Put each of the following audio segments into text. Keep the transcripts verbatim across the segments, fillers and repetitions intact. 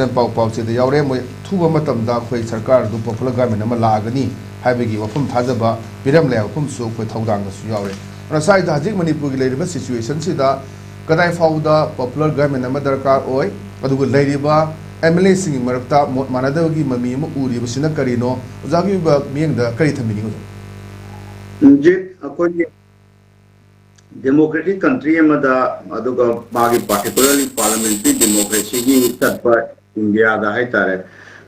ꯄꯥꯎ ꯄꯥꯎꯆꯦꯗ ꯌꯥꯎꯔꯦ꯫ ꯃꯣꯏ ꯑꯊꯨꯕ ꯃꯇꯝꯗ ꯑꯩꯈꯣꯏ ꯁꯔꯀꯥꯔꯗꯨ popular government ꯑꯃ ꯂꯥꯛꯑꯒꯅꯤ ꯍꯥꯏꯕꯒꯤ ꯋꯥꯐꯝ ꯊꯥꯖꯕ ꯄꯤꯔꯝꯂꯦ ꯍꯥꯏꯕ ꯋꯥꯐꯝꯁꯨ ꯑꯩꯈꯣꯏ ꯊꯧꯗꯥꯡꯗꯁꯨ ꯌꯥꯎꯔꯦ꯫ ꯑꯗꯨꯅ ꯁ꯭ꯋꯥꯏꯗ ꯍꯧꯖꯤꯛ ꯃꯅꯤꯄꯨꯔꯒꯤ ꯂꯩꯔꯤꯕ situationꯁꯤꯗ ꯀꯗꯥꯏ ꯐꯥꯎꯕꯗ popular government ꯑꯃ ꯗꯔꯀꯥꯔ ꯑꯣꯏ, ꯑꯗꯨꯒ ꯂꯩꯔꯤꯕ MLAꯁꯤꯡꯒꯤ ꯃꯔꯛꯇ ꯃꯣꯠ ꯃꯥꯟꯅꯗꯕꯒꯤ ꯃꯃꯤ ꯑꯃ ꯎꯔꯤꯕꯁꯤꯅ ꯀꯔꯤꯅꯣ? ꯑꯣꯖꯥꯒꯤ ꯑꯣꯏꯕ ꯃꯤꯠꯌꯦꯡꯗ ꯀꯔꯤ ꯊꯝꯕꯤꯅꯤꯡꯉꯤ, ꯑꯣꯖꯥ? ꯍꯧꯖꯤꯛ ꯑꯩꯈꯣꯏꯒꯤ democratic country ꯑꯃꯗ, ꯑꯗꯨꯒ ꯃꯥꯒꯤ particularly parliamentary democracyꯒꯤ ꯆꯠꯄ ꯏꯟꯗꯤꯌꯥꯗ ꯍꯥꯏꯇꯥꯔꯦ,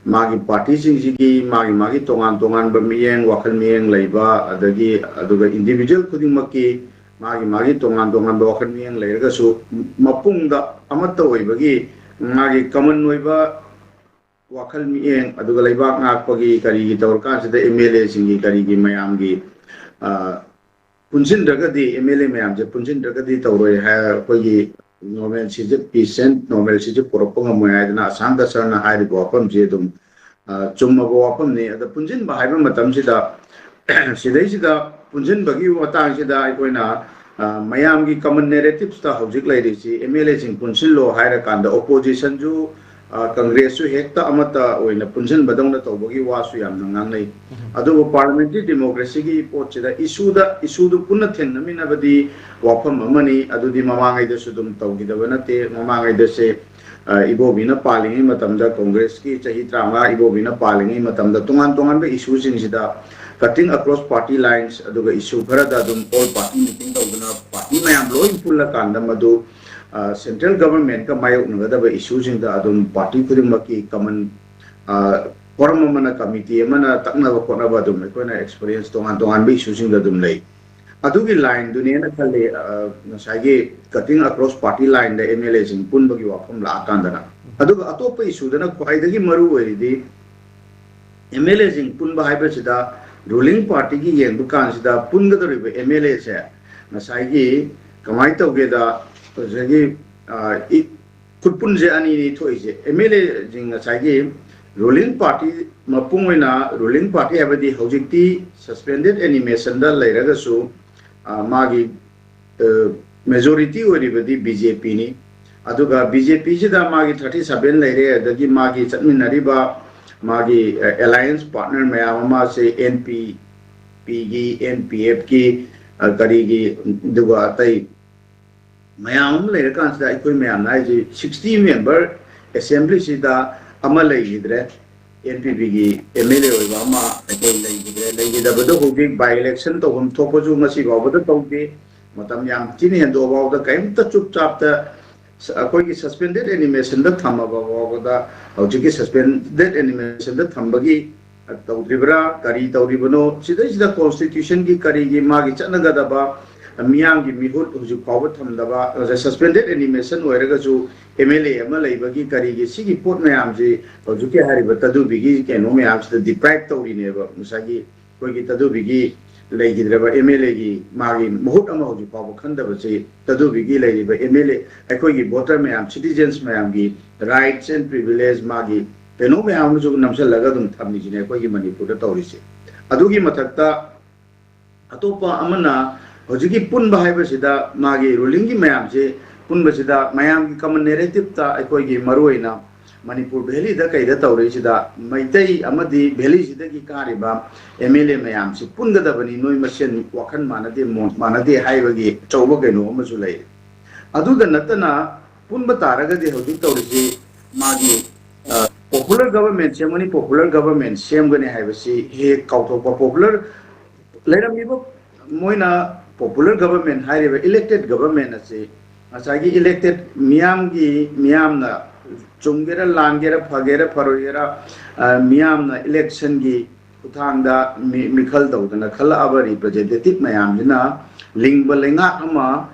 ꯃꯥꯒꯤ partyꯁꯤꯡꯁꯤꯒꯤ ꯃꯥꯒꯤ ꯃꯥꯒꯤ ꯇꯣꯉꯥꯟ ꯇꯣꯉꯥꯟꯕ ꯃꯤꯠꯌꯦꯡ, ꯋꯥꯈꯜ ꯃꯤꯠꯌꯦꯡ ꯂꯩꯕ, ꯑꯗꯒꯤ ꯑꯗꯨꯒ individual ꯈꯨꯗꯤꯡꯃꯛꯀꯤ ꯃꯥꯒꯤ ꯃꯥꯒꯤ ꯇꯣꯉꯥꯟ ꯇꯣꯉꯥꯟꯕ ꯋꯥꯈꯜ ꯃꯤꯠꯌꯦꯡ ꯂꯩꯔꯒꯁꯨ, ꯃꯄꯨꯡꯗ ꯑꯃꯠꯇ ꯑꯣꯏꯕꯒꯤ ꯃꯥꯒꯤ common ꯑꯣꯏꯕ ꯋꯥꯈꯜ ꯃꯤꯠꯌꯦꯡ, ꯑꯗꯨꯒ ꯂꯩꯕꯥꯛ ꯉꯥꯛꯄꯒꯤ ꯀꯔꯤꯒꯤ ꯇꯧꯔꯀꯥꯟꯁꯤꯗ MLAꯁꯤꯡꯒꯤ ꯀꯔꯤꯒꯤ ꯃꯌꯥꯝꯒꯤ, ꯑ, ꯄꯨꯟꯁꯤꯟꯗ꯭ꯔꯒꯗꯤ, MLA ꯃꯌꯥꯝꯁꯦ ꯄꯨꯟꯁꯤꯟꯗ꯭ꯔꯒꯗꯤ ꯇꯧꯔꯣꯏ ꯍꯥꯏ, ꯑꯩꯈꯣꯏꯒꯤ normalcyꯁꯦ, peace and normalcyꯁꯦ ꯄꯨꯔꯛꯄ ꯉꯝꯃꯣꯏ ꯍꯥꯏꯗꯅ ꯑꯁꯥꯡ ꯀꯁꯔꯅ ꯍꯥꯏꯔꯤꯕ ꯋꯥꯐꯝꯁꯦ ꯑꯗꯨꯝ, ꯑ, ꯆꯨꯝꯃꯕ ꯋꯥꯐꯝꯅꯤ꯫ ꯑꯗ ꯄꯨꯟꯁꯤꯟꯕ ꯍꯥꯏꯕ ꯃꯇꯝꯁꯤꯗ ꯁꯤꯗꯩꯁꯤꯗ ꯄꯨꯟꯁꯤꯟꯕꯒꯤ ꯃꯇꯥꯡꯁꯤꯗ ꯑꯩꯈꯣꯏꯅ, ꯑ, ꯃꯌꯥꯝꯒꯤ common narrativeꯇ ꯍꯧꯖꯤꯛ ꯂꯩꯔꯤꯁꯤ, MLAꯁꯤꯡ ꯄꯨꯟꯁꯤꯜꯂꯣ ꯍꯥꯏꯔꯀꯥꯟꯗ oppositionꯁꯨ, ꯑ, Congressꯁꯨ ꯍꯦꯛꯇ ꯑꯃꯠꯇ ꯑꯣꯏꯅ ꯄꯨꯟꯁꯤꯟꯕꯗꯧꯅ ꯇꯧꯕꯒꯤ ꯋꯥꯁꯨ ꯌꯥꯝꯅ ꯉꯥꯡꯅꯩ꯫ ꯑꯗꯨꯕꯨ parliamentary democracyꯒꯤ ꯄꯣꯠꯁꯤꯗ issueꯗ, issueꯗꯨ ꯄꯨꯟꯅ ꯊꯦꯡꯅꯃꯤꯟꯅꯕꯗꯤ ꯋꯥꯐꯝ ꯑꯃꯅꯤ꯫ ꯑꯗꯨꯗꯤ ꯃꯃꯥꯡꯉꯩꯗꯁꯨ ꯑꯗꯨꯝ ꯇꯧꯈꯤꯗꯕ ꯅꯠꯇꯦ꯫ ꯃꯃꯥꯡꯉꯩꯗꯁꯦ, ꯑ, ꯏꯕꯣꯕꯤꯅ ꯄꯥꯜꯂꯤꯉꯩ ꯃꯇꯝꯗ, Congressꯀꯤ ꯆꯍꯤ ꯇꯔꯥꯃꯉꯥ ꯏꯕꯣꯕꯤꯅ ꯄꯥꯜꯂꯤꯉꯩ ꯃꯇꯝꯗ ꯇꯣꯉꯥꯟ ꯇꯣꯉꯥꯟꯕ issueꯁꯤꯡꯁꯤꯗ cutting across party lines, ꯑꯗꯨꯒ issue ꯈꯔꯗ ꯑꯗꯨꯝ all party meeting ꯇꯧꯗꯅ party ꯃꯌꯥꯝ ꯂꯣꯏ ꯄꯨꯜꯂꯀꯥꯟꯗ ꯃꯗꯨ, ꯑ, central governmentꯀ ꯃꯥꯌꯣꯛꯅꯒꯗꯕ issueꯁꯤꯡꯗ ꯑꯗꯨꯝ party ꯈꯨꯗꯤꯡꯃꯛꯀꯤ common, ꯑ, forum ꯑꯃꯅ, committee ꯑꯃꯅ ꯇꯛꯅꯕ ꯈꯣꯠꯅꯕ ꯑꯗꯨꯝ ꯑꯩꯈꯣꯏꯅ experience ꯇꯣꯉꯥꯟ ꯇꯣꯉꯥꯟꯕ issueꯁꯤꯡꯗ ꯑꯗꯨꯝ ꯂꯩ꯫ ꯑꯗꯨꯒꯤ lineꯗꯨꯅꯦꯅ ꯈꯜꯂꯤ, ꯑ, ꯉꯁꯥꯏꯒꯤ cutting across party lineꯗ MLAꯁꯤꯡ ꯄꯨꯟꯕꯒꯤ ꯋꯥꯐꯝ ꯂꯥꯛꯑꯀꯥꯟꯗꯅ꯫ ꯑꯗꯨꯒ ꯑꯇꯣꯞꯄ issueꯗꯅ ꯈ꯭ꯋꯥꯏꯗꯒꯤ ꯃꯔꯨ ꯑꯣꯏꯔꯤꯗꯤ MLAꯁꯤꯡ ꯄꯨꯟꯕ ꯍꯥꯏꯕꯁꯤꯗ ruling partyꯒꯤ ꯌꯦꯡꯕ ꯀꯥꯟꯁꯤꯗ ꯄꯨꯟꯒꯗꯧꯔꯤꯕ MLAꯁꯦ ꯉꯁꯥꯏꯒꯤ ꯀꯃꯥꯏꯅ ꯇꯧꯒꯦꯗ, ꯉꯁꯥꯏꯒꯤ, ꯑ, ꯏ-, ꯈꯨꯠꯄꯨꯟꯁꯦ ꯑꯅꯤꯅꯤ ꯊꯣꯛꯏꯁꯦ꯫ MLAꯁꯤꯡ ꯉꯁꯥꯏꯒꯤ ruling party, ꯃꯄꯨꯡ ꯑꯣꯏꯅ ruling party ꯍꯥꯏꯕꯗꯤ ꯍꯧꯖꯤꯛꯇꯤ suspended animationꯗ ꯂꯩꯔꯒꯁꯨ, ꯑ, ꯃꯥꯒꯤ, ꯑ, majority ꯑꯣꯏꯔꯤꯕꯗꯤ BJPꯅꯤ꯫ ꯑꯗꯨꯒ ꯕꯤ ꯖꯦ ꯄꯤꯁꯤꯗ ꯃꯥꯒꯤ ꯊꯥꯔꯇꯤ ꯁꯚꯦꯟ ꯂꯩꯔꯦ, ꯑꯗꯒꯤ ꯃꯥꯒꯤ ꯆꯠꯃꯤꯟꯅꯔꯤꯕ ꯃꯥꯒꯤ ꯑꯦꯂꯥꯏꯌꯦꯟꯁ ꯄꯥꯔꯠꯅꯔ ꯃꯌꯥꯝ ꯑꯃꯁꯦ ꯑꯦꯟ ꯄꯤ ꯄꯤꯒꯤ, ꯑꯦꯟ ꯄꯤ ꯑꯦꯐꯀꯤ, ꯀꯔꯤꯒꯤ, ꯑꯗꯨꯒ ꯑꯇꯩ ꯃꯌꯥꯝ ꯑꯃ ꯂꯩꯔꯀꯥꯟꯁꯤꯗ ꯑꯩꯈꯣꯏ ꯃꯌꯥꯝꯅ ꯍꯥꯏꯁꯤ ꯁꯤꯛꯁꯇꯤ ꯃꯦꯝꯕꯔ ꯑꯦꯁꯦꯝꯕ꯭ꯂꯤꯁꯤꯗ ꯑꯃ ꯂꯩꯈꯤꯗ꯭ꯔꯦ꯫ ꯑꯦꯟ ꯄꯤ ꯄꯤꯒꯤ ꯑꯦꯝ ꯑꯦꯜ ꯑꯦ ꯑꯣꯏꯕ ꯑꯃ ꯑꯩꯈꯣꯏ ꯂꯩꯈꯤꯗ꯭ꯔꯦ꯫ ꯂꯩꯈꯤꯗꯕꯗꯣ ꯍꯧꯖꯤꯛ ꯕꯥꯏ ꯏꯂꯦꯛꯁꯟ ꯇꯧꯐꯝ ꯊꯣꯛꯄꯁꯨ ꯉꯁꯤ ꯐꯥꯎꯕꯗ ꯇꯧꯗꯦ꯫ ꯃꯇꯝ ꯌꯥꯝ ꯊꯤꯅ ꯍꯦꯟꯗꯣꯛꯑ ꯐꯥꯎꯕꯗ ꯀꯔꯤꯝꯇ ꯆꯨꯞ ꯆꯥꯞꯇ ꯁ-, ꯑꯩꯈꯣꯏꯒꯤ ꯁꯁꯄꯦꯟꯗꯦꯠ ꯑꯦꯅꯤꯃꯦꯁꯟꯗ ꯊꯝꯃꯕ ꯐꯥꯎꯕꯗ ꯍꯧꯖꯤꯛꯀꯤ ꯁꯁꯄꯦꯟꯗꯦꯠ ꯑꯦꯅꯤꯃꯦꯁꯟꯗ ꯊꯝꯕꯒꯤ ꯇꯧꯗ꯭ꯔꯤꯕ꯭ꯔꯥ, ꯀꯔꯤ ꯇꯧꯔꯤꯕꯅꯣ? ꯁꯤꯗꯩꯁꯤꯗ ꯀꯣꯟꯁꯇꯤꯇ꯭ꯌꯨꯁꯟꯒꯤ ꯀꯔꯤꯒꯤ ꯃꯥꯒꯤ ꯆꯠꯅꯒꯗꯕ ꯃꯤꯌꯥꯝꯒꯤ ꯃꯤꯍꯨꯠ ꯍꯧꯖꯤꯛ ꯐꯥꯎꯕ ꯊꯝꯗꯕ, ꯁꯁꯄꯦꯟꯗꯦꯠ ꯑꯦꯅꯤꯃꯦꯁꯟ ꯑꯣꯏꯔꯒꯁꯨ ꯑꯦꯝ ꯑꯦꯜ ꯑꯦ ꯑꯃ ꯂꯩꯕꯒꯤ ꯀꯔꯤꯒꯤ ꯁꯤꯒꯤ ꯄꯣꯠ ꯃꯌꯥꯝꯁꯤ ꯍꯧꯖꯤꯛꯀꯤ ꯍꯥꯏꯔꯤꯕ ꯇꯗꯨꯕꯤꯒꯤ ꯀꯩꯅꯣ ꯃꯌꯥꯝꯁꯤꯗ ꯗꯤꯄ꯭ꯔꯥꯏꯚ ꯇꯧꯔꯤꯅꯦꯕ꯫ ꯉꯁꯥꯏꯒꯤ ꯑꯩꯈꯣꯏꯒꯤ ꯇꯗꯨꯕꯤꯒꯤ ꯂꯩꯈꯤꯗ꯭ꯔꯕ ꯑꯦꯝ ꯑꯦꯜ ꯑꯦꯒꯤ ꯃꯥꯒꯤ ꯃꯍꯨꯠ ꯑꯃ ꯍꯧꯖꯤꯛ ꯐꯥꯎꯕ ꯈꯟꯗꯕꯁꯤ ꯇꯗꯨꯕꯤꯒꯤ ꯂꯩꯔꯤꯕ ꯑꯦꯝ ꯑꯦꯜ ꯑꯦ ꯑꯩꯈꯣꯏꯒꯤ ꯚꯣꯇꯔ ꯃꯌꯥꯝ, ꯁꯤꯇꯤꯖꯦꯟꯁ ꯃꯌꯥꯝꯒꯤ ꯔꯥꯏꯠꯁ ꯑꯦꯟ ꯄ꯭ꯔꯤꯚꯤꯂꯦꯖ ꯃꯥꯒꯤ ꯀꯩꯅꯣ ꯃꯌꯥꯝ ꯑꯃꯁꯨ ꯅꯝꯁꯤꯜꯂꯒ ꯑꯗꯨꯝ ꯊꯝꯃꯤꯁꯤꯅꯦ ꯑꯩꯈꯣꯏꯒꯤ ꯃꯅꯤꯄꯨꯔꯗ ꯇꯧꯔꯤꯁꯦ꯫ ꯑꯗꯨꯒꯤ ꯃꯊꯛꯇ ꯑꯇꯣꯞꯄ ꯑꯃꯅ ꯍꯧꯖꯤꯛꯀꯤ ꯄꯨꯟꯕ ꯍꯥꯏꯕꯁꯤꯗ ꯃꯥꯒꯤ ꯔꯨꯂꯤꯡꯒꯤ ꯃꯌꯥꯝꯁꯦ ꯄꯨꯟꯕꯁꯤꯗ ꯃꯌꯥꯝꯒꯤ ꯀꯃꯟ ꯅꯦꯔꯦꯇꯤꯞꯇ ꯑꯩꯈꯣꯏꯒꯤ ꯃꯔꯨꯑꯣꯏꯅ ꯃꯅꯤꯄꯨꯔ ꯚꯦꯂꯤꯗ ꯀꯩꯗ ꯇꯧꯔꯤꯁꯤꯗ ꯃꯩꯇꯩ ꯑꯃꯗꯤ ꯚꯦꯂꯤꯁꯤꯗꯒꯤ ꯀꯥꯔꯤꯕ ꯑꯦꯝ ꯑꯦꯜ ꯑꯦ ꯃꯌꯥꯝꯁꯤ ꯄꯨꯟꯒꯗꯕꯅꯤ, ꯅꯣꯏ ꯃꯁꯦꯟ ꯋꯥꯈꯜ ꯃꯥꯟꯅꯗꯦ, ꯃꯣꯠ ꯃꯥꯟꯅꯗꯦ ꯍꯥꯏꯕꯒꯤ ꯑꯆꯧꯕ ꯀꯩꯅꯣ ꯑꯃꯁꯨ ꯂꯩꯔꯤ꯫ ꯑꯗꯨꯗ ꯅꯠꯇꯅ ꯄꯨꯟꯕ ꯇꯥꯔꯒꯗꯤ ꯍꯧꯖꯤꯛ ꯇꯧꯔꯤꯁꯤ ꯃꯥꯒꯤ ꯄꯣꯄꯨꯂꯔ ꯒꯕꯔꯃꯦꯟ ꯁꯦꯝꯒꯅꯤ, ꯄꯣꯄꯨꯂꯔ ꯒꯕꯔꯃꯦꯟ ꯁꯦꯝꯒꯅꯤ ꯍꯥꯏꯕꯁꯤ ꯍꯦꯛ ꯀꯥꯎꯊꯣꯛꯄ꯫ ꯄꯣꯄꯨꯂꯔ ꯂꯩꯔꯝꯃꯤꯕ ꯃꯣꯏꯅ ꯄꯣꯄꯨꯂꯔ ꯒꯕꯔꯃꯦꯟ ꯍꯥꯏꯔꯤꯕ ꯏꯂꯦꯛꯇꯦꯠ ꯒꯕꯔꯃꯦꯟ ꯑꯁꯤ ꯉꯁꯥꯏꯒꯤ ꯏꯂꯦꯛꯇꯦꯠ ꯃꯤꯌꯥꯝꯒꯤ, ꯃꯤꯌꯥꯝꯅ ꯆꯨꯝꯒꯦꯔꯥ ꯂꯥꯟꯒꯦꯔꯥ ꯐꯒꯦꯔꯥ ꯐꯔꯣꯏꯒꯦꯔꯥ, ꯑ, ꯃꯤꯌꯥꯝꯅ ꯏꯂꯦꯛꯁꯟꯒꯤ ꯈꯨꯠꯊꯥꯡꯗ ꯃꯤ-, ꯃꯤꯈꯜ ꯇꯧꯗꯅ ꯈꯜꯂꯛꯑꯕ ꯔꯤꯄ꯭ꯔꯖꯦꯟꯇꯦꯇꯤꯚ ꯃꯌꯥꯝꯁꯤꯅ ꯂꯤꯡꯕ ꯂꯩꯉꯥꯛ ꯑꯃ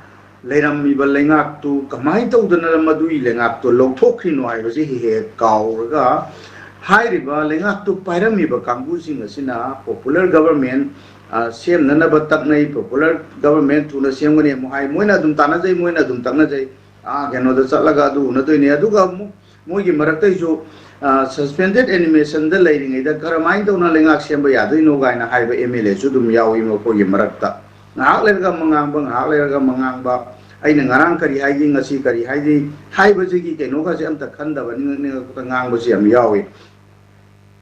ꯂꯩꯔꯝꯃꯤꯕ ꯂꯩꯉꯥꯛꯇꯨ ꯀꯃꯥꯏꯅ ꯇꯧꯗꯅ ꯃꯗꯨꯒꯤ ꯂꯩꯉꯥꯛꯇꯨ ꯂꯧꯊꯣꯛꯈ꯭ꯔꯤꯅꯣ ꯍꯥꯏꯕꯁꯤ ꯍꯦꯛ ꯍꯦꯛ ꯀꯥꯎꯔꯒ ꯍꯥꯏꯔꯤꯕ ꯂꯩꯉꯥꯛꯇꯨ ꯄꯥꯏꯔꯝꯃꯤꯕ ꯀꯥꯡꯕꯨꯁꯤꯡ ꯑꯁꯤꯅ ꯄꯣꯄꯨꯂꯔ ꯒꯕꯔꯃꯦꯟ, ꯑ, ꯁꯦꯝꯅꯅꯕ ꯇꯛꯅꯩ, ꯄꯣꯄꯨꯂꯔ ꯒꯕꯔꯃꯦꯟ ꯊꯨꯅ ꯁꯦꯝꯒꯅꯤ ꯑꯃꯨꯛ ꯍꯥꯏ, ꯃꯣꯏꯅ ꯑꯗꯨꯝ ꯇꯥꯟꯅꯖꯩ, ꯃꯣꯏꯅ ꯑꯗꯨꯝ ꯇꯛꯅꯖꯩ, ꯑꯥ, ꯀꯩꯅꯣꯗ ꯆꯠꯂꯒ ꯑꯗꯨ ꯎꯅꯗꯣꯏꯅꯤ꯫ ꯑꯗꯨꯒ ꯑꯃꯨꯛ ꯃꯣꯏꯒꯤ ꯃꯔꯛꯇꯩꯁꯨ, ꯑ, ꯁꯁꯄꯦꯟꯗꯦꯠ ꯑꯦꯅꯤꯃꯦꯁꯟꯗ ꯂꯩꯔꯤꯉꯩꯗ ꯀꯔꯝꯍꯥꯏꯅ ꯇꯧꯅ ꯂꯩꯉꯥꯛ ꯁꯦꯝꯕ ꯌꯥꯗꯣꯏꯅꯣ ꯀꯥꯏꯅ ꯍꯥꯏꯕ ꯑꯦꯝ ꯑꯦꯜ ꯑꯦꯁꯨ ꯑꯗꯨꯝ ꯌꯥꯎꯏ ꯃꯈꯣꯏꯒꯤ ꯃꯔꯛꯇ꯫ ꯉꯥꯏꯍꯥꯛ ꯂꯩꯔꯒ ꯑꯃ ꯉꯥꯡꯕ, ꯉꯥꯏꯍꯥꯛ ꯂꯩꯔꯒ ꯑꯃ ꯉꯥꯡꯕ, ꯑꯩꯅ ꯉꯔꯥꯡ ꯀꯔꯤ ꯍꯥꯏꯈꯤ, ꯉꯁꯤ ꯀꯔꯤ ꯍꯥꯏꯈꯤ ꯍꯥꯏꯕꯁꯤꯒꯤ ꯀꯩꯅꯣꯒꯁꯦ ꯑꯝꯇ ꯈꯟꯗꯕ, ꯅꯤꯡꯉꯛ ꯅꯤꯡꯉꯛꯄꯗ ꯉꯥꯡꯕꯁꯨ ꯌꯥꯝ ꯌꯥꯎꯏ꯫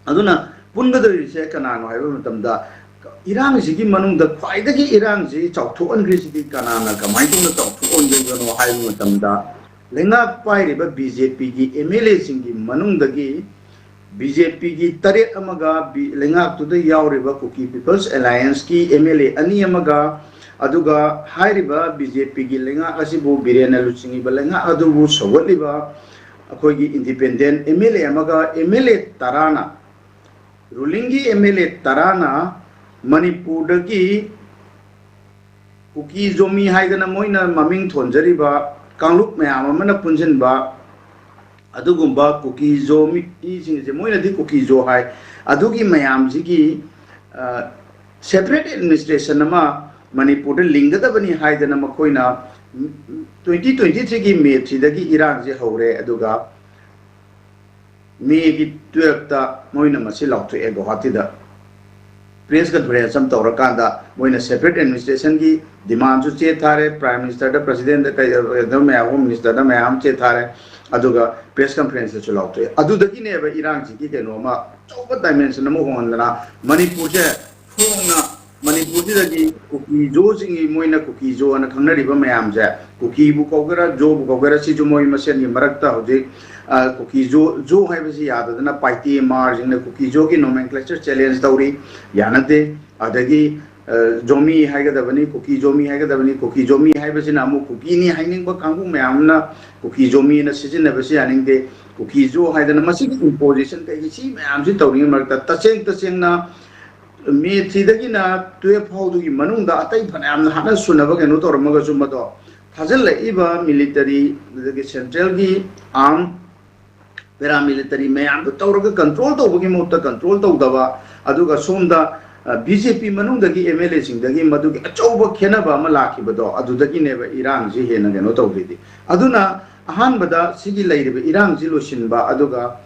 ꯑꯗꯨꯅ ꯄꯨꯟꯒꯗꯧꯔꯤꯁꯦ ꯀꯅꯥꯅꯣ ꯍꯥꯏꯕ ꯃꯇꯝꯗ, ꯏꯔꯥꯡꯁꯤꯒꯤ ꯃꯅꯨꯡꯗ ꯈ꯭ꯋꯥꯏꯗꯒꯤ ꯏꯔꯥꯡꯁꯤ ꯆꯥꯎꯊꯣꯛꯍꯟꯈ꯭ꯔꯤꯁꯤꯗꯤ ꯀꯅꯥꯅ ꯀꯃꯥꯏꯅ ꯇꯧꯅ ꯆꯥꯎꯊꯣꯛꯍꯟꯗꯣꯏꯕꯅꯣ ꯍꯥꯏꯕ ꯃꯇꯝꯗ, ꯂꯩꯉꯥꯛ ꯄꯥꯏꯔꯤꯕ ꯕꯤ ꯖꯦ ꯄꯤꯒꯤ ꯑꯦꯝ ꯑꯦꯜ ꯑꯦꯁꯤꯡꯒꯤ ꯃꯅꯨꯡꯗꯒꯤ ꯕꯤ ꯖꯦ ꯄꯤꯒꯤ ꯇꯔꯦꯠ ꯑꯃꯒ ꯕꯤ-, ꯂꯩꯉꯥꯛꯇꯨꯗ ꯌꯥꯎꯔꯤꯕ ꯀꯨꯀꯤ ꯄꯤꯄꯜꯁ ꯑꯦꯂꯥꯏꯌꯦꯟꯁꯀꯤ ꯑꯦꯝ ꯑꯦꯜ ꯑꯦ ꯑꯅꯤ ꯑꯃꯒ, ꯑꯗꯨꯒ ꯍꯥꯏꯔꯤꯕ ꯕꯤ ꯖꯦ ꯄꯤꯒꯤ ꯂꯩꯉꯥꯛ ꯑꯁꯤꯕꯨ, ꯕꯤꯔꯦꯟꯅ ꯂꯨꯆꯤꯡꯉꯤꯕ ꯂꯩꯉꯥꯛ ꯑꯗꯨꯕꯨ ꯁꯧꯒꯠꯂꯤꯕ ꯑꯩꯈꯣꯏꯒꯤ ꯏꯟꯗꯤꯄꯦꯟꯗꯦꯟ ꯑꯦꯝ ꯑꯦꯜ ꯑꯦ ꯑꯃꯒ, ꯑꯦꯝ ꯑꯦꯜ ꯑꯦ ꯇꯔꯥꯅ, ꯔꯨꯂꯤꯡꯒꯤ ꯑꯦꯝ ꯑꯦꯜ ꯑꯦ ꯇꯔꯥꯅ ꯃꯅꯤꯄꯨꯔꯗꯒꯤ ꯀꯨꯀꯤ ꯖꯣꯃꯤ ꯍꯥꯏꯗꯅ ꯃꯣꯏꯅ ꯃꯃꯤꯡ ꯊꯣꯟꯖꯔꯤꯕ ꯀꯥꯡꯂꯨꯞ ꯃꯌꯥꯝ ꯑꯃꯅ ꯄꯨꯟꯁꯤꯟꯕ ꯑꯗꯨꯒꯨꯝꯕ ꯀꯨꯀꯤ ꯖꯣ ꯃꯤꯁꯤꯡꯁꯦ, ꯃꯣꯏꯅꯗꯤ ꯀꯨꯀꯤ ꯖꯣ ꯍꯥꯏ, ꯑꯗꯨꯒꯤ ꯃꯌꯥꯝꯁꯤꯒꯤ ꯁꯦꯄꯔꯦꯠ ꯑꯦꯗꯃꯤꯅꯤꯁꯇ꯭ꯔꯦꯁꯟ ꯑꯃ ꯃꯅꯤꯄꯨꯔꯗ ꯂꯤꯡꯒꯗꯕꯅꯤ ꯍꯥꯏꯗꯅ ꯃꯈꯣꯏꯅ ꯇ꯭ꯋꯦꯟꯇꯤ ꯇ꯭ꯋꯦꯟꯇꯤ ꯊ꯭ꯔꯤꯒꯤ ꯃꯦ ꯊ꯭ꯔꯤꯗꯒꯤ ꯏꯔꯥꯡꯁꯦ ꯍꯧꯔꯦ꯫ ꯑꯗꯨꯒ ꯃꯦꯒꯤ ꯇꯨꯌꯦꯜꯞꯇ ꯃꯣꯏꯅ ꯃꯁꯤ ꯂꯥꯎꯊꯣꯛꯑꯦ ꯒꯧꯍꯥꯇꯤꯗ꯫ ꯄ꯭ꯔꯦꯁ ꯀꯟꯐꯔꯦꯟꯁ ꯑꯃ ꯇꯧꯔꯀꯥꯟꯗ ꯃꯣꯏꯅ ꯁꯦꯄꯔꯦꯠ ꯑꯦꯗꯃꯤꯅꯤꯁꯇ꯭ꯔꯦꯁꯟꯒꯤ ꯗꯤꯃꯥꯟꯁꯨ ꯆꯦ ꯊꯥꯔꯦ, ꯄ꯭ꯔꯥꯏꯝ ꯃꯤꯅꯤꯁꯇꯔꯗ, ꯄ꯭ꯔꯁꯤꯗꯦꯟꯗ, ꯀꯩꯗ ꯃꯌꯥꯝ, ꯍꯣꯝ ꯃꯤꯅꯤꯁꯇꯔꯗ ꯃꯌꯥꯝ ꯆꯦ ꯊꯥꯔꯦ꯫ ꯑꯗꯨꯒ ꯄ꯭ꯔꯦꯁ ꯀꯟꯐꯔꯦꯟꯁꯇꯁꯨ ꯂꯥꯎꯊꯣꯛꯑꯦ꯫ ꯑꯗꯨꯗꯒꯤꯅꯦꯕ ꯏꯔꯥꯡꯁꯤꯒꯤ ꯀꯩꯅꯣ ꯑꯃ ꯑꯆꯧꯕ ꯗꯥꯏꯃꯦꯟꯁꯟ ꯑꯃ ꯍꯣꯡꯍꯟꯗꯅ ꯃꯅꯤꯄꯨꯔꯁꯦ ꯐꯣꯡꯅ, ꯃꯅꯤꯄꯨꯔꯁꯤꯗꯒꯤ ꯀꯨꯀꯤ ꯖꯣꯁꯤꯡꯒꯤ, ꯃꯣꯏꯅ ꯀꯨꯀꯤ ꯖꯣ ꯑꯅ ꯈꯪꯅꯔꯤꯕ ꯃꯌꯥꯝꯁꯦ, ꯀꯨꯀꯤꯕꯨ ꯀꯧꯒꯦꯔꯥ, ꯖꯣꯕꯨ ꯀꯧꯒꯦꯔꯥ, ꯁꯤꯁꯨ ꯃꯣꯏ ꯃꯁꯦꯟꯒꯤ ꯃꯔꯛꯇ ꯍꯧꯖꯤꯛ, ꯑ, ꯀꯨꯀꯤ ꯖꯣ, ꯖꯣ ꯍꯥꯏꯕꯁꯤ ꯌꯥꯗꯗꯅ ꯄꯥꯏꯇꯦ ꯃꯥꯔꯁꯤꯡꯅ ꯀꯨꯀꯤ ꯖꯣꯒꯤ ꯅꯣꯃꯦꯟꯀ꯭ꯂꯦꯆꯔ ꯆꯦꯂꯦꯟꯖ ꯇꯧꯔꯤ, ꯌꯥꯅꯗꯦ꯫ ꯑꯗꯒꯤ, ꯑ, ꯖꯣꯃꯤ ꯍꯥꯏꯒꯗꯕꯅꯤ, ꯀꯨꯀꯤ ꯖꯣꯃꯤ ꯍꯥꯏꯒꯗꯕꯅꯤ, ꯀꯨꯀꯤ ꯖꯣꯃꯤ ꯍꯥꯏꯕꯁꯤꯅ ꯑꯃꯨꯛ ꯀꯨꯀꯤꯅꯤ ꯍꯥꯏꯅꯤꯡꯕ ꯀꯥꯡꯕꯨ ꯃꯌꯥꯝ ꯑꯃꯅ ꯀꯨꯀꯤ ꯖꯣꯃꯤꯅ ꯁꯤꯖꯤꯟꯅꯕꯁꯤ ꯌꯥꯅꯤꯡꯗꯦ꯫ ꯀꯨꯀꯤ ꯖꯣ ꯍꯥꯏꯗꯅ ꯃꯁꯤꯒꯤ ꯏꯝꯄꯣꯖꯤꯁꯟ ꯀꯩꯒꯤ ꯁꯤ ꯃꯌꯥꯝꯁꯤ ꯇꯧꯔꯤꯉꯩ ꯃꯔꯛꯇ ꯇꯁꯦꯡ ꯇꯁꯦꯡꯅ ꯃꯦ ꯊ꯭ꯔꯤꯗꯒꯤꯅ ꯇꯨꯌꯦꯜꯐ ꯐꯥꯎꯗꯨꯒꯤ ꯃꯅꯨꯡꯗ ꯑꯇꯩ ꯐꯅꯌꯥꯝꯅ ꯍꯥꯠꯅ ꯁꯨꯅꯕ ꯀꯩꯅꯣ ꯇꯧꯔꯝꯃꯒꯁꯨ ꯃꯗꯣ ꯊꯥꯖꯤꯜꯂꯛꯏꯕ ꯃꯤꯂꯤꯇꯔꯤ, ꯑꯗꯨꯗꯒꯤ ꯁꯦꯟꯇ꯭ꯔꯦꯜꯒꯤ ꯑꯥꯔꯝ ꯄꯦꯔꯥꯃꯤꯂꯤꯇꯔꯤ ꯃꯌꯥꯝꯗꯨ ꯇꯧꯔꯒ ꯀꯟꯇ꯭ꯔꯣꯜ ꯇꯧꯕꯒꯤ ꯃꯍꯨꯠꯇ ꯀꯟꯇ꯭ꯔꯣꯜ ꯇꯧꯗꯕ, ꯑꯗꯨꯒ ꯁꯣꯝꯗ ꯕꯤ ꯖꯦ ꯄꯤ ꯃꯅꯨꯡꯗꯒꯤ ꯑꯦꯝ ꯑꯦꯜ ꯑꯦꯁꯤꯡꯗꯒꯤ ꯃꯗꯨꯒꯤ ꯑꯆꯧꯕ ꯈꯦꯠꯅꯕ ꯑꯃ ꯂꯥꯛꯈꯤꯕꯗꯣ, ꯑꯗꯨꯗꯒꯤꯅꯦꯕ ꯏꯔꯥꯡꯁꯤ ꯍꯦꯟꯅ ꯀꯩꯅꯣ ꯇꯧꯈ꯭ꯔꯤꯗꯤ꯫ ꯑꯗꯨꯅ ꯑꯍꯥꯟꯕꯗ ꯁꯤꯒꯤ ꯂꯩꯔꯤꯕ ꯏꯔꯥꯡꯁꯤ ꯂꯣꯏꯁꯤꯟꯕ, ꯑꯗꯨꯒ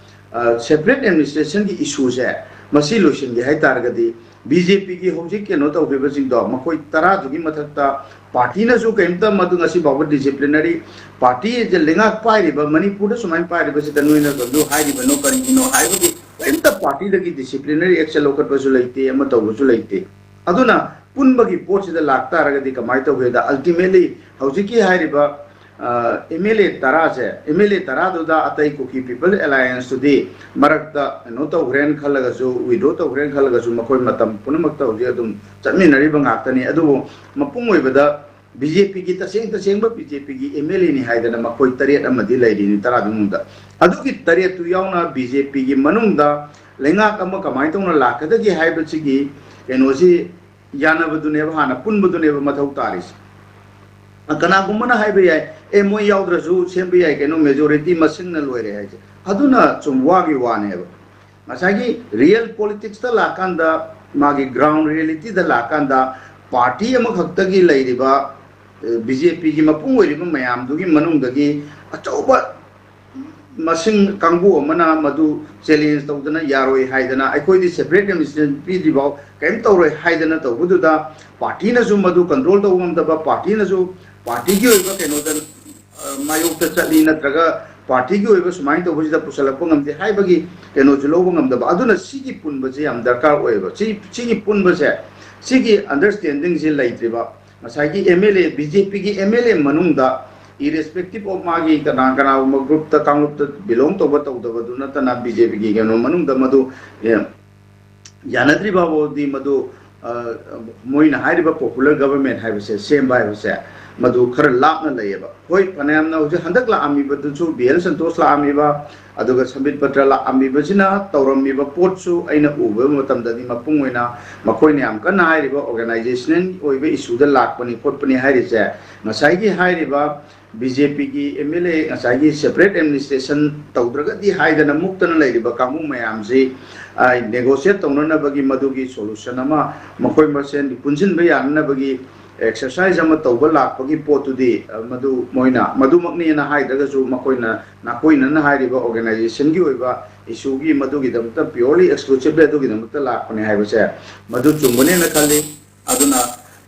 ꯁꯦꯄꯔꯦꯠ ꯑꯦꯗꯃꯤꯅꯤꯁꯇ꯭ꯔꯦꯁꯟꯒꯤ ꯏꯁꯨꯁꯦ ꯃꯁꯤ ꯂꯣꯏꯁꯤꯟꯒꯦ ꯍꯥꯏ ꯇꯥꯔꯒꯗꯤ, ꯕꯤ ꯖꯦ ꯄꯤꯒꯤ ꯍꯧꯖꯤꯛ ꯀꯩꯅꯣ ꯇꯧꯈꯤꯕꯁꯤꯡꯗꯣ, ꯃꯈꯣꯏ ꯇꯔꯥꯗꯨꯒꯤ ꯃꯊꯛꯇ ꯄꯥꯔꯇꯤꯅꯁꯨ ꯀꯔꯤꯝꯇ ꯃꯗꯨ ꯉꯁꯤ ꯐꯥꯎꯕ ꯗꯤꯁꯤꯄ꯭ꯂꯤꯅꯔꯤ, ꯄꯥꯔꯇꯤꯁꯦ ꯂꯩꯉꯥꯛ ꯄꯥꯏꯔꯤꯕ, ꯃꯅꯤꯄꯨꯔꯗ ꯁꯨꯃꯥꯏꯅ ꯄꯥꯏꯔꯤꯕꯁꯤꯗ ꯅꯣꯏꯅ ꯑꯗꯨ ꯍꯥꯏꯔꯤꯕꯅꯣ ꯀꯔꯤꯒꯤꯅꯣ ꯍꯥꯏꯕꯒꯤ ꯀꯔꯤꯝꯇ ꯄꯥꯔꯇꯤꯗꯒꯤ ꯗꯤꯁꯤꯄ꯭ꯂꯤꯅꯔꯤ ꯑꯦꯛꯁꯟ ꯂꯧꯈꯠꯄꯁꯨ ꯂꯩꯇꯦ, ꯑꯃ ꯇꯧꯕꯁꯨ ꯂꯩꯇꯦ꯫ ꯑꯗꯨꯅ ꯄꯨꯟꯕꯒꯤ ꯄꯣꯠꯁꯤꯗ ꯂꯥꯛꯇꯥꯔꯒꯗꯤ ꯀꯃꯥꯏꯅ ꯇꯧꯒꯦꯗ, ꯑꯜꯇꯤꯃꯦꯠꯂꯤ ꯍꯧꯖꯤꯛꯀꯤ ꯍꯥꯏꯔꯤꯕ ꯑꯦꯝ ꯑꯦꯜ ꯑꯦ ꯇꯔꯥꯁꯦ, ꯑꯦꯝ ꯑꯦꯜ ꯑꯦ ꯇꯔꯥꯗꯨꯗ ꯑꯇꯩ ꯀꯨꯀꯤ ꯄꯤꯄꯜ ꯑꯦꯂꯥꯏꯌꯦꯟꯁꯇꯨꯗꯤ ꯃꯔꯛꯇ ꯀꯩꯅꯣ ꯇꯧꯈ꯭ꯔꯦꯅ ꯈꯜꯂꯒꯁꯨ, ꯋꯤꯗ꯭ꯔꯣ ꯇꯧꯈ꯭ꯔꯦꯅ ꯈꯜꯂꯒꯁꯨ, ꯃꯈꯣꯏ ꯃꯇꯝ ꯄꯨꯝꯅꯃꯛꯇ ꯍꯧꯖꯤꯛ ꯑꯗꯨꯝ ꯆꯠꯃꯤꯟꯅꯔꯤꯕ ꯉꯥꯛꯇꯅꯤ꯫ ꯑꯗꯨꯕꯨ ꯃꯄꯨꯡ ꯑꯣꯏꯕꯗ ꯕꯤ ꯖꯦ ꯄꯤꯒꯤ, ꯇꯁꯦꯡ ꯇꯁꯦꯡꯕ ꯕꯤ ꯖꯦ ꯄꯤꯒꯤ ꯑꯦꯝ ꯑꯦꯜ ꯑꯦꯅꯤ ꯍꯥꯏꯗꯅ ꯃꯈꯣꯏ ꯇꯔꯦꯠ ꯑꯃꯗꯤ ꯂꯩꯔꯤꯅꯤ, ꯇꯔꯥꯗꯨ ꯃꯅꯨꯡꯗ꯫ ꯑꯗꯨꯒꯤ ꯇꯔꯦꯠꯇꯨ ꯌꯥꯎꯅ ꯕꯤ ꯖꯦ ꯄꯤꯒꯤ ꯃꯅꯨꯡꯗ ꯂꯩꯉꯥꯛ ꯑꯃ ꯀꯃꯥꯏꯅ ꯇꯧꯅ ꯂꯥꯛꯀꯗꯒꯦ ꯍꯥꯏꯕꯁꯤꯒꯤ ꯀꯩꯅꯣꯁꯤ ꯌꯥꯅꯕꯗꯨꯅꯦꯕ, ꯍꯥꯟꯅ ꯄꯨꯟꯕꯗꯨꯅꯦꯕ ꯃꯊꯧ ꯇꯥꯔꯤꯁꯦ꯫ ꯀꯅꯥꯒꯨꯝꯕꯅ ꯍꯥꯏꯕ ꯌꯥꯏ, "ꯑꯦ, ꯃꯣꯏ ꯌꯥꯎꯗ꯭ꯔꯁꯨ ꯁꯦꯝꯕ ꯌꯥꯏ ꯀꯩꯅꯣ, ꯃꯦꯖꯣꯔꯤꯇꯤ ꯃꯁꯤꯡꯅ ꯂꯣꯏꯔꯦ" ꯍꯥꯏꯁꯦ꯫ ꯑꯗꯨꯅ ꯁꯨꯝ ꯋꯥꯒꯤ ꯋꯥꯅꯦꯕ꯫ ꯉꯁꯥꯏꯒꯤ ꯔꯤꯌꯦꯜ ꯄꯣꯂꯤꯇꯤꯛꯁꯇ ꯂꯥꯛꯀꯥꯟꯗ, ꯃꯥꯒꯤ ꯒ꯭ꯔꯥꯎꯟ ꯔꯤꯌꯦꯂꯤꯇꯤꯗ ꯂꯥꯛꯀꯥꯟꯗ, ꯄꯥꯔꯇꯤ ꯑꯃꯈꯛꯇꯒꯤ ꯂꯩꯔꯤꯕ ꯕꯤ ꯖꯦ ꯄꯤꯒꯤ ꯃꯄꯨꯡ ꯑꯣꯏꯔꯤꯕ ꯃꯌꯥꯝꯗꯨꯒꯤ ꯃꯅꯨꯡꯗꯒꯤ ꯑꯆꯧꯕ ꯃꯁꯤꯡ ꯀꯥꯡꯕꯨ ꯑꯃꯅ ꯃꯗꯨ ꯆꯦꯂꯦꯟꯖ ꯇꯧꯗꯅ, ꯌꯥꯔꯣꯏ ꯍꯥꯏꯗꯅ, "ꯑꯩꯈꯣꯏꯗꯤ ꯁꯦꯄꯔꯦꯠ ꯑꯦꯗꯃꯤꯅꯤꯁꯇ꯭ꯔꯦꯁꯟ ꯄꯤꯗ꯭ꯔꯤꯐꯥꯎ ꯀꯔꯤꯝ ꯇꯧꯔꯣꯏ" ꯍꯥꯏꯗꯅ ꯇꯧꯕꯗꯨꯗ, ꯄꯥꯔꯇꯤꯅꯁꯨ ꯃꯗꯨ ꯀꯟꯇ꯭ꯔꯣꯜ ꯇꯧꯕ ꯉꯝꯗꯕ, ꯄꯥꯔꯇꯤꯅꯁꯨ ꯄꯥꯔꯇꯤꯒꯤ ꯑꯣꯏꯕ ꯀꯩꯅꯣꯗ, ꯑ, ꯃꯥꯌꯣꯛꯇ ꯆꯠꯂꯤ, ꯅꯠꯇ꯭ꯔꯒ ꯄꯥꯔꯇꯤꯒꯤ ꯑꯣꯏꯕ ꯁꯨꯃꯥꯏꯅ ꯇꯧꯕꯁꯤꯗ ꯄꯨꯁꯜꯂꯛꯄ ꯉꯝꯗꯦ ꯍꯥꯏꯕꯒꯤ ꯀꯩꯅꯣꯁꯨ ꯂꯧꯕ ꯉꯝꯗꯕ꯫ ꯑꯗꯨꯅ ꯁꯤꯒꯤ ꯄꯨꯟꯕꯁꯦ ꯌꯥꯝ ꯗꯔꯀꯥꯔ ꯑꯣꯏꯌꯦꯕ꯫ ꯁꯤ, ꯁꯤꯒꯤ ꯄꯨꯟꯕꯁꯦ, ꯁꯤꯒꯤ ꯑꯟꯗꯔꯁ꯭ꯇꯦꯟꯗꯤꯡꯁꯦ ꯂꯩꯇ꯭ꯔꯤꯕ, ꯉꯁꯥꯏꯒꯤ ꯑꯦꯝ ꯑꯦꯜ ꯑꯦ, ꯕꯤ ꯖꯦ ꯄꯤꯒꯤ ꯑꯦꯝ ꯑꯦꯜ ꯑꯦ ꯃꯅꯨꯡꯗ, ꯏꯔꯦꯁꯄꯦꯛꯇꯤꯞ ꯑꯣꯐ ꯃꯥꯒꯤ ꯀꯅꯥ ꯀꯅꯥꯒꯨꯝꯕ ꯒ꯭ꯔꯨꯞꯇ, ꯀꯥꯡꯂꯨꯞꯇ ꯕꯤꯂꯣꯡ ꯇꯧꯕ ꯇꯧꯗꯕꯗꯨ ꯅꯠꯇꯅ, ꯕꯤ ꯖꯦ ꯄꯤꯒꯤ ꯀꯩꯅꯣ ꯃꯅꯨꯡꯗ ꯃꯗꯨ, ꯑꯦ, ꯌꯥꯅꯗ꯭ꯔꯤ ꯐꯥꯎꯕꯗꯤ ꯃꯗꯨ, ꯑ, ꯃꯣꯏꯅ ꯍꯥꯏꯔꯤꯕ ꯄꯣꯄꯨꯂꯔ ꯒꯕꯔꯃꯦꯟ ꯍꯥꯏꯕꯁꯦ ꯁꯦꯝꯕ ꯍꯥꯏꯕꯁꯦ ꯃꯗꯨ ꯈꯔ ꯂꯥꯞꯅ ꯂꯩꯌꯦꯕ꯫ ꯍꯣꯏ, ꯐꯅꯌꯥꯝꯅ ꯍꯧꯖꯤꯛ ꯍꯟꯗꯛ ꯂꯥꯛꯑꯝꯃꯤꯕꯗꯨꯁꯨ, ꯕꯤ ꯑꯦꯜ ꯁꯟꯇꯣꯁ ꯂꯥꯛꯑꯝꯃꯤꯕ, ꯑꯗꯨꯒ ꯁꯝꯕꯤꯠ ꯄꯇ꯭ꯔ ꯂꯥꯛꯑꯝꯃꯤꯕꯁꯤꯅ ꯇꯧꯔꯝꯃꯤꯕ ꯄꯣꯠꯁꯨ ꯑꯩꯅ ꯎꯕ ꯃꯇꯝꯗꯗꯤ, ꯃꯄꯨꯡ ꯑꯣꯏꯅ ꯃꯈꯣꯏꯅ ꯌꯥꯝ ꯀꯟꯅ ꯍꯥꯏꯔꯤꯕ ꯑꯣꯔꯒꯅꯥꯏꯖꯦꯁꯅꯦꯜ ꯑꯣꯏꯕ ꯏꯁꯨꯗ ꯂꯥꯛꯄꯅꯤ ꯈꯣꯠꯄꯅꯤ ꯍꯥꯏꯔꯤꯁꯦ, ꯉꯁꯥꯏꯒꯤ ꯍꯥꯏꯔꯤꯕ ꯕꯤ ꯖꯦ ꯄꯤꯒꯤ ꯑꯦꯝ ꯑꯦꯜ ꯑꯦ, ꯉꯁꯥꯏꯒꯤ ꯁꯦꯄꯔꯦꯠ ꯑꯦꯗꯃꯤꯅꯤꯁꯇ꯭ꯔꯦꯁꯟ ꯇꯧꯗ꯭ꯔꯒꯗꯤ ꯍꯥꯏꯗꯅ ꯃꯨꯛꯇꯅ ꯂꯩꯔꯤꯕ ꯀꯥꯡꯕꯨ ꯃꯌꯥꯝꯁꯤ, ꯑ, ꯅꯦꯒꯣꯁꯤꯌꯦꯠ ꯇꯧꯅꯅꯕꯒꯤ, ꯃꯗꯨꯒꯤ ꯁꯣꯂꯨꯁꯟ ꯑꯃ ꯃꯈꯣꯏ ꯃꯁꯦꯟ ꯄꯨꯟꯁꯤꯟꯕ ꯌꯥꯅꯅꯕꯒꯤ, ꯑꯦꯛꯁꯔꯁꯥꯏꯖ ꯑꯃ ꯇꯧꯕ ꯂꯥꯛꯄꯒꯤ ꯄꯣꯠꯇꯨꯗꯤ, ꯑ, ꯃꯗꯨ ꯃꯣꯏꯅ ꯃꯗꯨꯃꯛꯅꯦꯅ ꯍꯥꯏꯗ꯭ꯔꯒꯁꯨ, ꯃꯈꯣꯏꯅ, ꯅꯈꯣꯏꯅ ꯍꯥꯏꯔꯤꯕ ꯑꯣꯔꯒꯅꯥꯏꯖꯦꯁꯟꯒꯤ ꯑꯣꯏꯕ ꯏꯁꯨꯒꯤ ꯃꯗꯨꯒꯤꯗꯃꯛꯇ, purely exclusively ꯑꯗꯨꯒꯤꯗꯃꯛꯇ ꯂꯥꯛꯄꯅꯦ ꯍꯥꯏꯕꯁꯦ, ꯃꯗꯨ ꯆꯨꯝꯒꯅꯦꯅ ꯈꯜꯂꯤ꯫ ꯑꯗꯨꯅ,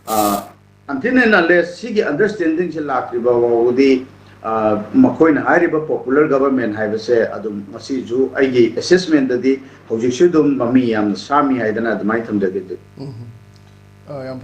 ꯑ, until and unless ꯁꯤꯒꯤ ꯑꯟꯗꯔꯁ꯭ꯇꯦꯟꯗꯤꯡꯁꯦ ꯂꯥꯛꯇ꯭ꯔꯤꯕ ꯐꯥꯎꯕꯗꯤ, ꯑ, ꯃꯈꯣꯏꯅ ꯍꯥꯏꯔꯤꯕ ꯄꯣꯄꯨꯂꯔ ꯒꯕꯔꯟꯃꯦꯟ ꯍꯥꯏꯕꯁꯦ ꯑꯗꯨꯝ ꯉꯁꯤꯁꯨ ꯑꯩꯒꯤ ꯑꯦꯁꯦꯁꯃꯦꯟꯗꯗꯤ ꯍꯧꯖꯤꯛꯁꯨ ꯑꯗꯨꯝ ꯃꯃꯤ ꯌꯥꯝꯅ ꯁꯥꯝꯃꯤ ꯍꯥꯏꯗꯅ ꯑꯗꯨꯃꯥꯏꯅ ꯊꯝꯖꯒꯦ꯫ ꯎꯝ꯫ ꯑ, ꯌꯥꯝ